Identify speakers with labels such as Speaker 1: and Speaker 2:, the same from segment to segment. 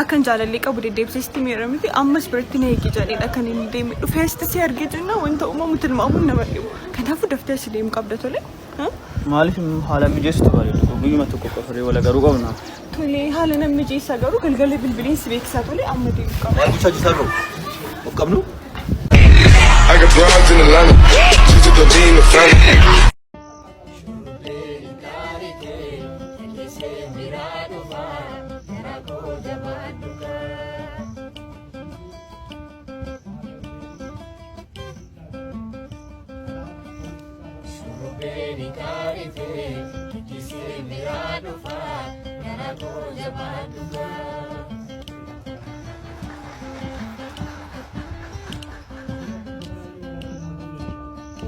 Speaker 1: Akkan jaalallee qabu deddeebisee sitti himeera miti ammas biratti na eegi jedheedha kan inni deeme. Dhufee asitti si argee jennaan wanta uumamu tilmaamuun nama dhibu. Kanaafuu daftee asii deemuu qabda tole.
Speaker 2: Maaliif haala mijeessitu bareedu guyyuma tokko qofa wal agaruu qabna.
Speaker 1: Tole haala nan mijeessa garuu galgala bilbileen si beeksisaa tole amma deemuu qaba.
Speaker 3: Maal gochaa jirtaa bro? Of qabnu?
Speaker 4: I got broads in Atlanta. She took the lean, the family.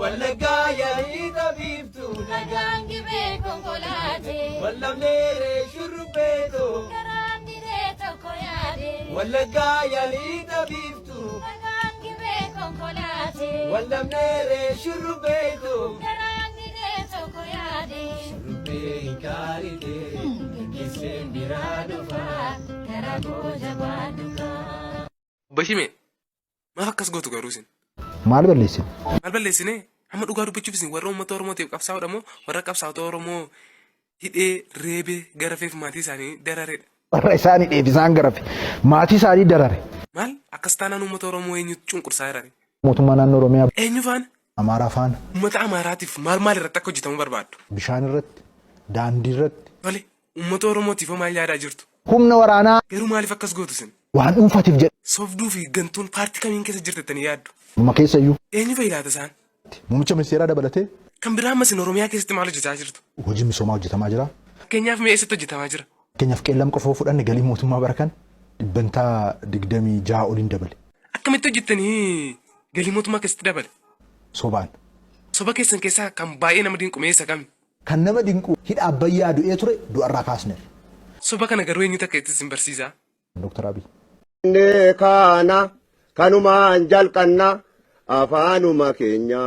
Speaker 5: Wallaggaa yaalii biiftuu
Speaker 6: Nagaan gibee konkolaatee
Speaker 5: Wallamneeree shurrubbeetoo
Speaker 6: karaan diree tokko yaade.
Speaker 5: Wallaggaa yaalii biiftuu
Speaker 6: Nagaan gibee konkolaatee
Speaker 5: Wallamneeree shurrubbeetoo
Speaker 6: karaan diree tokko yaade.
Speaker 5: Shurrubbee hin kaaritee Kiseen biraa dhufaa
Speaker 6: Karaa koo jabaadhu kaa.
Speaker 7: Bashime maaf akkas gootu garuu isin?
Speaker 8: Maal balleessine?
Speaker 7: Maal balleessine? Amma dhugaa dubbachuuf isin warra uummata Oromootiif qabsaa'udha moo warra qabsaa'ota Oromoo hidhee reebee garafeef maatii isaanii dararedha?
Speaker 8: Warra isaan hidheef isaan garafe maatii isaanii darare.
Speaker 7: Maal akkas taanaan uummata Oromoo eenyutu cunqursaa jirare?
Speaker 8: Mootummaa naannoo Oromiyaa
Speaker 7: Eenyu faana?
Speaker 8: Amaaraa faana
Speaker 7: Uummata Amaaraatiif maal maal irratti akka hojjetamu barbaaddu?
Speaker 8: bishaan irratti daandii irratti
Speaker 7: Tole uummata Oromootiif hoo maal yaadaa jirtu?
Speaker 8: humna waraanaa
Speaker 7: Garuu maaliif akkas gootu isin?
Speaker 8: waan dhuunfatiif jedhe.
Speaker 7: Sobduu fi gantuun paartii kamiin keessa jirti jettanii yaaddu?
Speaker 8: Numa keessa iyyuu
Speaker 7: Eenyu fa'i laata isaan?
Speaker 8: muummicha ministeeraa dabalatee
Speaker 7: Kan biraa ammas isin Oromiyaa keessatti maal hojjetaa jirtu?
Speaker 8: hojii misoomaa hojjetamaa jira.
Speaker 7: Fakkeenyaaf mee eessatti hojjetamaa jira?
Speaker 8: Fakkeenyaaf qeellam qofa yoo fudhanne galii mootummaa bara kana dhibbantaa 26 oliin dabale.
Speaker 7: Akkamitti hojjettanii galii mootummaa keessatti dabale?
Speaker 8: Sobaan.
Speaker 7: Soba keessan keessaa kan baay'ee nama dinqu mee isa kami?
Speaker 8: Kan nama dinqu hidha Abbayyaa du'ee ture du'arraa kaasneerra.
Speaker 7: Soba kana garuu eenyutu akka itti isin barsiisaa?
Speaker 8: Dr. Abiy.
Speaker 9: Jennee kaana kanumaan jalqanna afaanuma keenya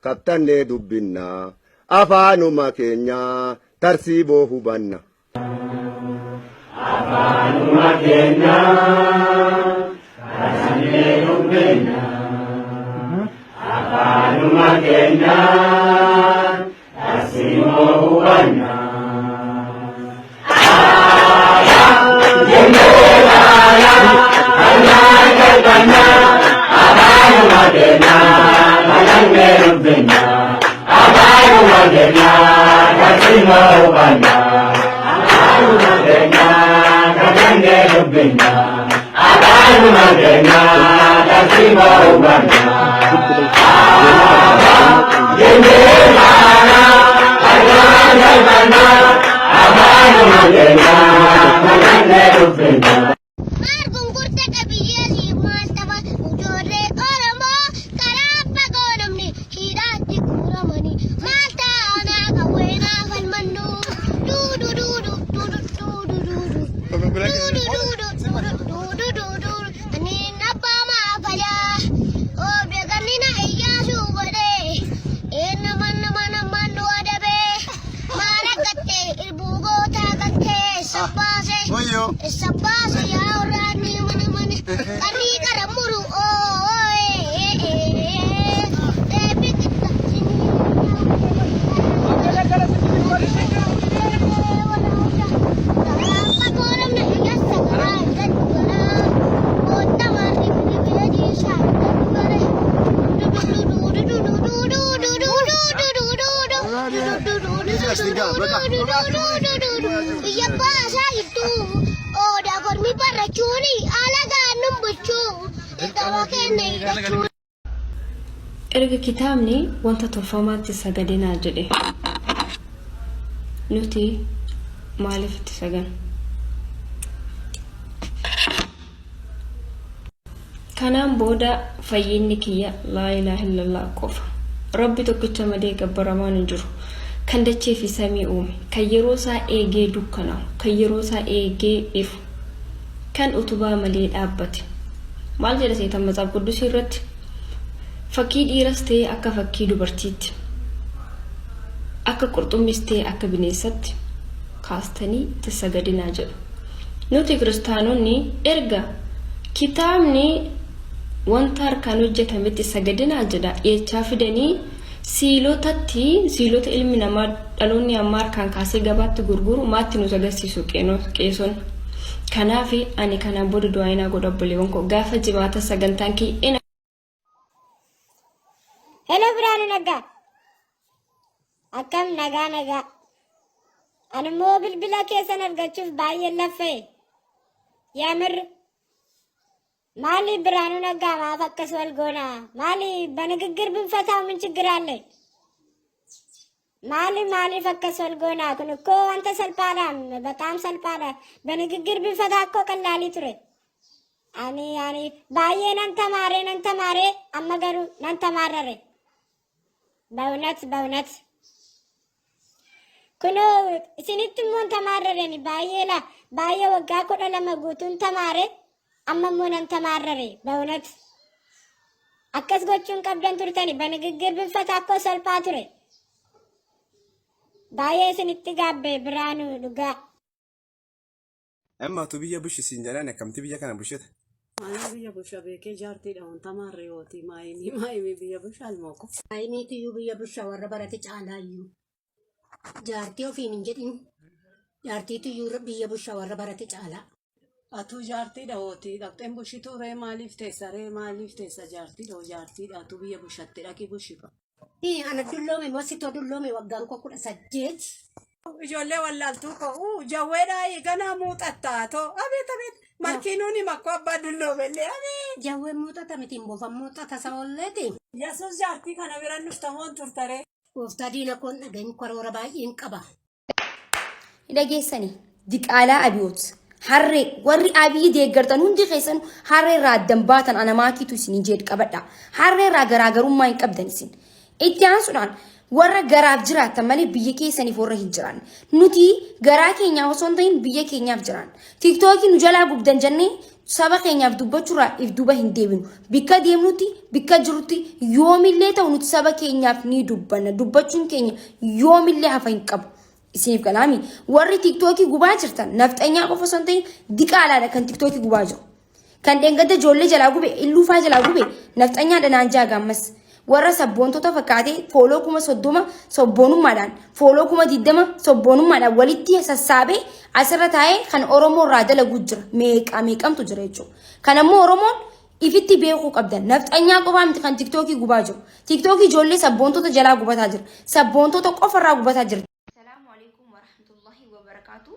Speaker 9: kattannee dubbinna afaanuma keenya tarsiiboo hubanna.
Speaker 5: Afaanuma keenya kattannee dubbinna afaanuma keenya tarsiimoo hubanna.
Speaker 6: Maal gungurte qabiyyee siif maal tafa ijoollee Oromoo karaa fagoo namni hidhaatti guuramanii maal taanaa qawweenaa falmannu duudu duudu duudu duudu duudu duudu duudu duudu duudu duudu ani abbaa maafalaa oobde kannina iyyaasuu godhee nama nama nama nu adabee maal aggattee irbuu gootaa galtee sabbaase sabbaase yaa waraanni mana mana qarrii qara muru Biyya baasaa jirtu odaa gormi barrachuuni alagaan nun bulchuu dirqama keenya hidhachuu.
Speaker 10: Erga kitaabni wanta tolfamaatti sagadinaa jedhe, nuti Maaliif itti saganu? Kanaan booda fayyinni kiyya laa ilaaha illallah qofa. Rabbi tokkicha malee gabbaramaan hin jiru. Kan dachee fi samii uume, kan yeroo isaa eegee dukkanaa'u, kan yeroo isaa eegee ifu, kan utubaa malee dhaabbate. Maal jedha seetan Matsaaf Quddusii irratti? Fakkii dhiiras ta'e akka fakkii dubartiitti, akka qurxummis ta'e akka bineensatti kaastanii itti sagadinaa jedha. Nuti kiristaanonni erga kitaabni wanta harkaan hojjetametti sagadinaa jedha jechaa fidanii siilotatti siilota ilmi namaa dhaloonni ammaa harkaan kaasee gabaatti gurguru maatti nu agarsiisu qeesonni. Kanaaf ani kanaan booda du'aa godha obboleewwan koo gaafa jimaata sagantaan kiyya
Speaker 6: Hello Birhaanuu Naggaa. Akkam nagaa nagaa. Ani immoo bilbila keessan argachuuf baay'een laffa'e. Yaa mirri. Maali Birhaanuu Naggaa maaf akkas wal goonaa? Maali በንግግር ብንፈታው ምን ችግር አለ? Maali maaliif akkas wal goonaa? Kun እኮ wanta salphaadha. በጣም salphaadha. በንግግር ብንፈታ እኮ ቀላል ture. Ani baay'ee nan tamaaree nan tamaaree amma garuu nan tamaarrare. በእውነት በእውነት kunoo isinitti immoo tamaarrareni baay'ee la baay'ee waggaa 12 guutuun tamaare amma immoo nan tamaarrare በእውነት akkas gochuun qabdan turtani በንግግር ብንፈታ እኮ salphaa ture. Baay'ee isinitti gaabbe Biraanuu dhugaa.
Speaker 11: Amma tu biyya bushi siin jedhaan akkamti biyya kana bushita?
Speaker 12: Maayii biyya busha beekee jaartiidha wanta maarree maayinii maayimii biyya busha almooko.
Speaker 13: Maayimiitiyyuu biyya busha warra barate caalaayyuu. Jaartii ofiin hin jedhin. Jaartiitiyyuu biyya busha warra barate caalaa.
Speaker 12: Atuu jaartiidha hooti dhaqxeen bushituu ree maaliif teessa ree maaliif teessa jaartiidha hoo jaartiidha atuu biyya bushatte dhaqii bushifa.
Speaker 13: Ana dulloome moo sitoo dulloome waggaan koo 18.
Speaker 12: Ijoollee wallaaltuu koo jawweedhaa ganaa muuxattaa too abeet abeet markiinuun himakko abbaa dulloomellee abeet.
Speaker 13: Jawween muuxata miti bofa muuxata saolleeti.
Speaker 12: Yesuus jaartii kana bira dhuftamoon turtaree.
Speaker 13: Gooftaa diina koon dhagahin karoora baay'een qaba.
Speaker 10: Dhageessanii diqaalaa abiyoot harree warri Abiyyi deeggartan hundi keessan harree irraa addan baatan ana maakiitu isin jedhu qabadha. Harree irraa garaagarummaa hin qabdan isin. Itti aansuudhaan warra garaaf jiraatan malee biyya keessaniif warra hin jiraanne. Nuti garaa keenyaaf osoo hin ta'in biyya keenyaaf jiraan. Tiiktookii nu jalaa gubdan jennee saba keenyaaf dubbachuurraa if duuba hin deebinu. Bikka deemnutti bikka jirutti yoomillee ta'u nuti saba keenyaaf ni dubbanna. Dubbachuun keenya yoomillee hafa hin qabu. Isiniif galaami warri tiiktookii gubaa jirtan nafxanyaa qofa osoo hin ta'in diqaalaadha kan tiiktookii gubaa jiru. Kan dheengadda ijoollee jalaa gube illuufaa jalaa gube nafxanyaadha naan jaagaammas. Warra sabboontota fakkaatee follow 30,000 sabboonummaadhaan follow 20,000 sabboonummaadhaan walitti sassaabee asirra taa'ee kan Oromoo irraa dalaguu jira. Meeqa meeqamtu jira jechuudha. Kan ammoo Oromoon ifitti beekuu qabdan nafxanyaa qofaa miti kan tiiktookii gubaa jiru. Tiiktookii ijoollee sabboontota jalaa gubataa jira. Sabboontota qofarraa gubataa jira. Salaamu alaikum warahmatullahi wabarakaatu.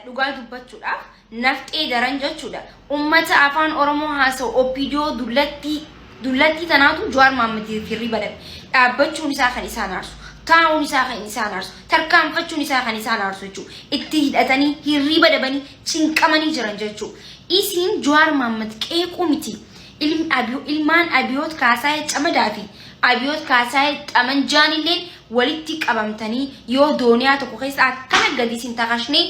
Speaker 10: Dhugaa dubbachuudhaaf nafxee daran jechuudha. Ummata afaan Oromoo haasa'u OPDO dullattii dullattii tanaatu Jawaar Mahaammadiif hirriba dhabe. Dhaabbachuun isaa kan isaan aarsu. Taa'uun isaa kan isaan aarsu. Tarkaanfachuun isaa kan isaan aarsu jechuudha. Itti hidhatanii hirriba dhabanii cinqamanii jiran jechuudha. Isin Jawaar Mahaammad qeequu miti. Ilmaan Abiyoot Kaasaayee Camadaa fi Abiyoot Kaasaayee Xamanjaan illee walitti qabamtanii yoo dooniyaa tokko keessa akkana gadi isin takashnee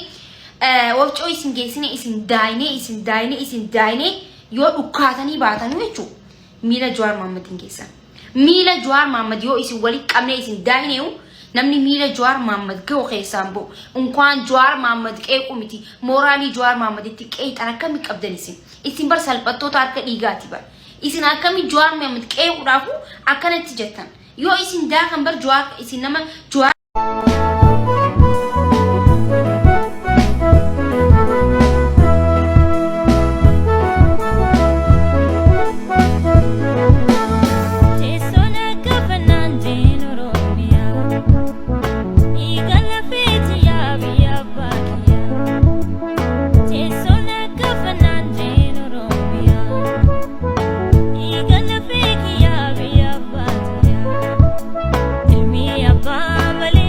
Speaker 10: wafcoo isin geessine isin daayinee isin daayinee isin daayinee yoo dhukkaatanii baatanuu jechuudha. Miila Jawaar Mahaammadiin keessan. Miila Jawaar Mahaammad yoo isin walitti qabnee isin daayineeyu namni miila Jawaar Mahaammad ga'u keessaan ba'u. Unkwaan Jawaar Mahaammad qeequ miti mooraalii Jawaar Mahaammaditti qeexan akkamii qabdan isin. Isin bar salphattoota harka dhiigaati bar. Isin akkamii Jawaar Mahaammad qeequudhaafu akkanatti jettan. Yoo isin daakan bar Jawaar isin nama Jawaar
Speaker 14: Teessoon akka fannaan jeen Oromiyaa. Dhiiga lafeeti yaa biyya abbaa kiyyaa. Teessoon akka fannaan jeen Oromiyaa. Dhiiga lafee kiyyaa biyya abbaa kiyyaa. Ilmi abbaa malee.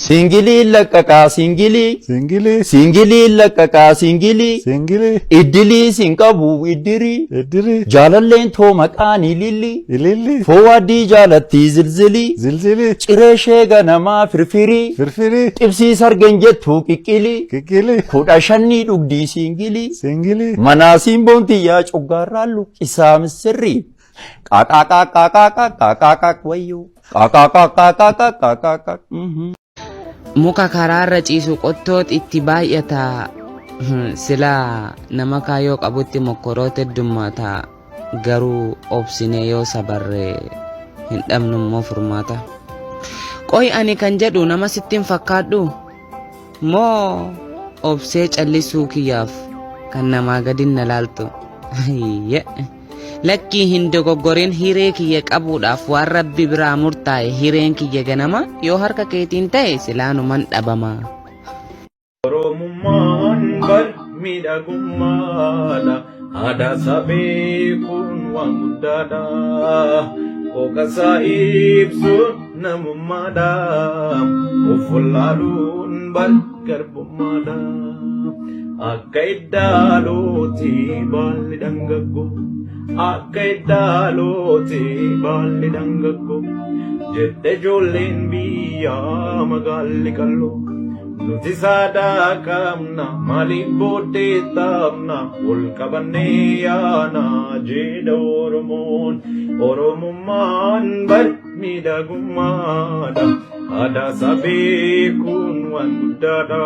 Speaker 15: Siingilii laqqaqaa siingilii. Siingilii. Siingilii laqqaqaa siingilii. Siingilii. Iddilii siin qabu iddirii. Iddirii. Jaalalleen too maqaan ilillii. Ilillii. Foowaddii jaalattii zilzilii. Zilzilii. Ciree ishee ganamaa firfirii. Firfirii. Xibsii sargen jettu qiqqilii. Qiqqilii. 15 dhugdii siingilii. Siingilii. Manaa siimboon tiyyaa coggaarraan luqqisaa missirrii. Qaaqaaqaaqaaqaaqaaqaaqaaq wayyoo. Qaaqaaqaaqaaqaaqaaqaaq.
Speaker 16: Muka karaarra ciisu qottoot itti baay'ata. Silaa nama kaayyoo qabutti mokkoroot heddummaata. Garuu obsinee yoo sabarre hin dhabnu immoo furmaata. Qoy ani kan jedhu nama sitti hin fakkaadhu? Moo obsee callisuu kiyyaaf kan namaa gadin na laaltu? Hayyee. Lakkii hin dogoggorin hiree kiyya qabuudhaaf waan rabbi biraa murtaa'e hireen kiyya ganama yoo harka keetiin ta'e silaanuman dhabama.
Speaker 17: Oromummaan bar miidhagummaadha. Aadaa isaa beekuun waan guddaadha. Qooqa isaa ibsuun namummaadha. Of wallaaluun bar garbummaadha. Akka iddaalootti baalli dhangaggo. Akka iddaalootti baalli dhangaggo. Jette ijoolleen biyyaa magaalli qalloo. Nuti saadaa qabna maaliif booddee taphna ol qabannee yaana jedha Oromoon. Oromummaan bar miidhagummaadha. Aadaa isaa beekuun waan guddaadha.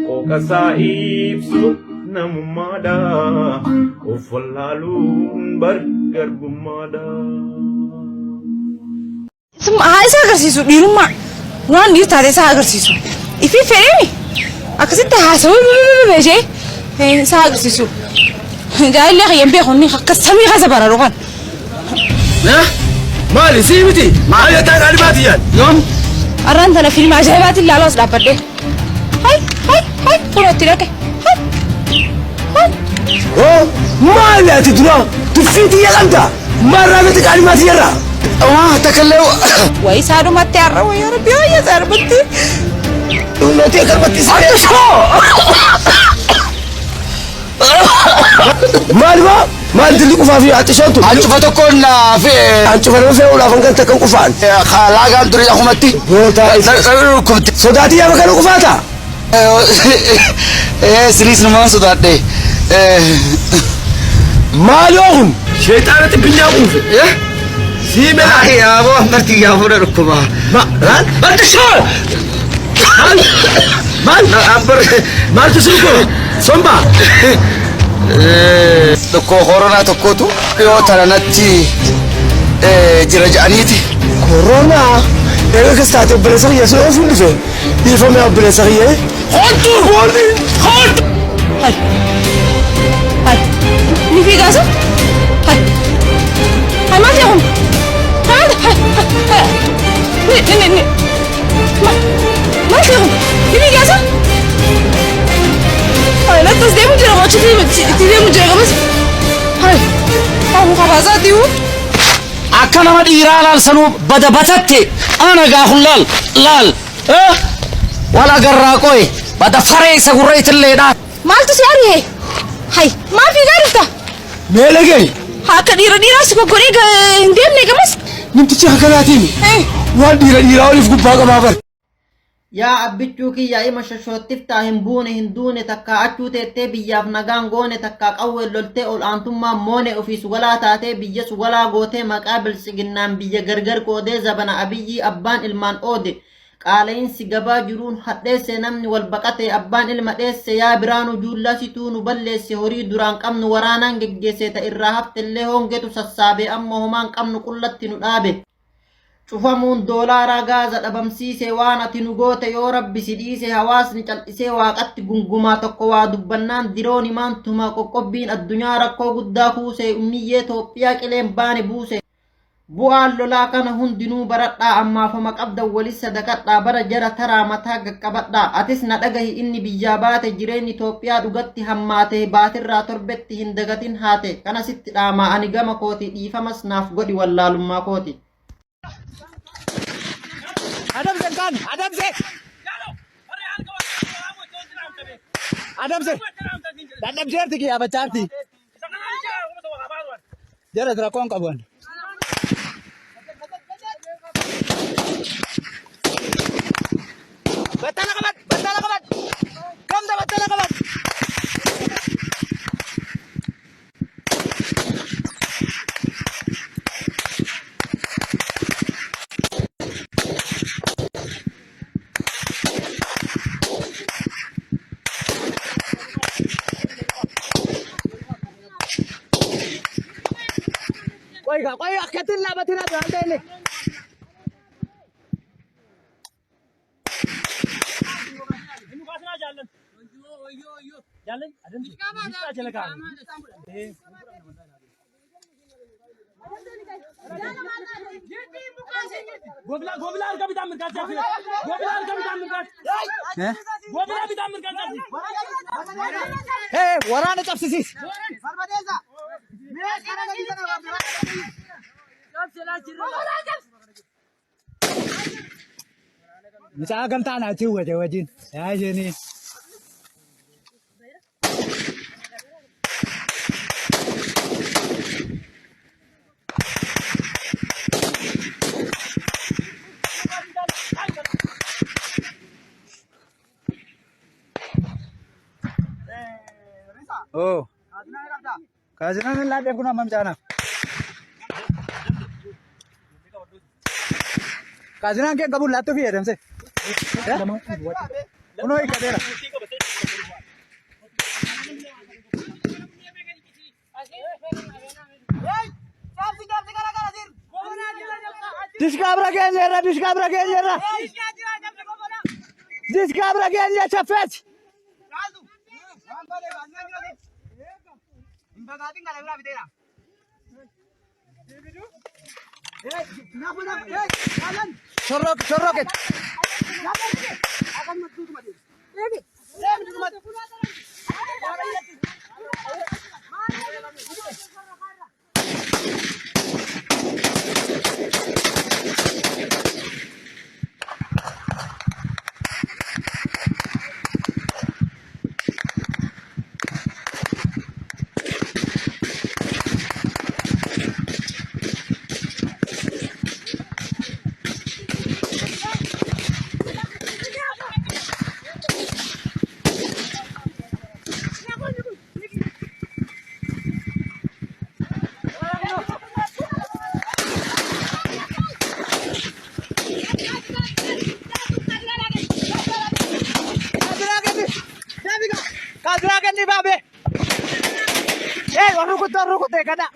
Speaker 17: Qooqa isaa ibsuun namummaadha. Of wallaaluun bar garbummaadha.
Speaker 18: Haa isa agarsiisu dhiirummaa waan dhiir taate isa agarsiisu. Ifii fedheemi akkasitti haasawuu ishee isa agarsiisu. Jaalallee kiyya hin beeku inni akka samii keessa bararu kan.
Speaker 19: Maali sii miti? Maal jettaa qaali baati jaan? Yoom?
Speaker 18: Arraan tana fiilma ajaa'ibaatiin ilaalaa as dhaabbadhe. Hay hay hay kunoo itti dhaqe. Hay hay.
Speaker 19: Hoo maali ati dura tuffii tiyya qabda? Maal raafete qaali maatii irraa? Waa takka illee.
Speaker 18: Wayi saadhumatti har'a wayyaa rabbi wayya saadhumatti.
Speaker 19: Humnooti akkanumatti isa. Maal moo? Maal dilli qufaa fi haxxishoontu?
Speaker 20: Hancufa tokkoon fe'e.
Speaker 19: Hancufa nama fe'uudhaaf hangan takka hin qufaan.
Speaker 20: Laagaan durii akumatti.
Speaker 19: Goota.
Speaker 20: Dhukkubte.
Speaker 19: Sodaatii yaa bakka qufaata?
Speaker 20: Siriis numaan sodaadhe.
Speaker 19: Maal yoo kun? Sheexaana xibbinyaa quufe. Sii melaa.
Speaker 20: Yaaboo marti yaaboo na dhukkuba.
Speaker 19: Maal?
Speaker 20: Marti shoo!
Speaker 19: Maal? Maal? Maaltu si dhukkuba? Somba?
Speaker 20: Tokko koronaa tokkotu dhiyoo tana natti jira jedhaniiti.
Speaker 19: Koronaa? Eega akkas taate obboleessa kiyya si oofuun dhufe. Dhiifame obboleessa kiyya. Hoottu! Hoottu!
Speaker 18: Hay. Hay. Ni fiigaasa? Hay. Hay maal ta'e kun? Hay maal hay hay. Ni ni ni. Maal ta'e kun? Ni fiigaasa? Hay lattas deemu jira moo achitti itti deemu jira gamas? Hay. Haa kabaasaa diimu.
Speaker 20: Akka nama dhiiraa laal sanuu bada batatte ana gaafun laal laal wal agarraa qoy bada faree isa gurra itilleedha.
Speaker 18: Maaltu si ari'e? Hay maal fiigaa dhufta?
Speaker 19: Mee dhaga'i.
Speaker 18: Haa akka dhiira dhiiraa si goggodhee hin deemne gamas?
Speaker 19: Namtichi akkanaatiin waan dhiira dhiiraa oliif gubbaa qabaa bar.
Speaker 21: Yaa abbichuu kiyya ima shoshootiftaa hin buune hin duune takkaa achuu teettee biyyaaf nagaan goone takkaa qawween loltee ol aantummaan moone ofii sugalaa taatee biyya sugalaa gootee maqaa biltsiginnaan biyya gargar qoodee zabana abiyyii abbaan ilmaan oode qaalayinsi gabaa jiruun hadheesse namni wal baqate abbaan ilma dheesse yaa biraanuu juullaa situu nu balleesse horii duraan qabnu waraanaan geggeesse ta irraa haftellee hongetu sassaabee amma homaan qabnu qullatti nu dhaabe. Cufamuun doolaaraa Gaaza dhabamsiise waan ati nu goote yoo rabbi si dhiise hawaasni cal'isee waaqatti gungumaa tokko waa dubbannaan dirooni maan tuma qoqqobbiin addunyaa rakkoo guddaa kuuse ummiyyee Toophiyaa qileen baane buuse Bu'aan lolaa kana hundinuu baradhaa ammaaf homa qabdan wali sadaqadhaa bara jara taraa mataa gaqqabadhaa atis na dhagahi inni biyyaa baate jireenyi Toophiyaa dhugatti hammaate baatirraa torbetti hin dagatin haate kana sitti dhaamaa ani gama kooti dhiifamas naaf godhi wallaalummaa kooti.
Speaker 2: Adamse kan, adamse. Adamse. Dadhabdeerti kiyya bachaarti. Jara rakkoon qabu. Battala qabat, battala qabat. Gamda battala qabat. Qoy qoy akkatiin dhaabatina duraan ta'e. Hee waraana cabsisiis. Mucaa gamtaan achi wajjin wajjin. Yaa isheenii. Oh. Kaazinaan hin laadheef kun hammam caanaaf? Kaazinaan kee qabuun laattuu fi adamse. Kunoo hiikkateera. Dishkaa bira geenyeerra, dishkaa bira geenyeerra. Dishkaa bira geenye chaffeeti. Shorroq, shorroqet. Kaazinaa kenni baabee. Ee warri kuttee warri kuttee kada.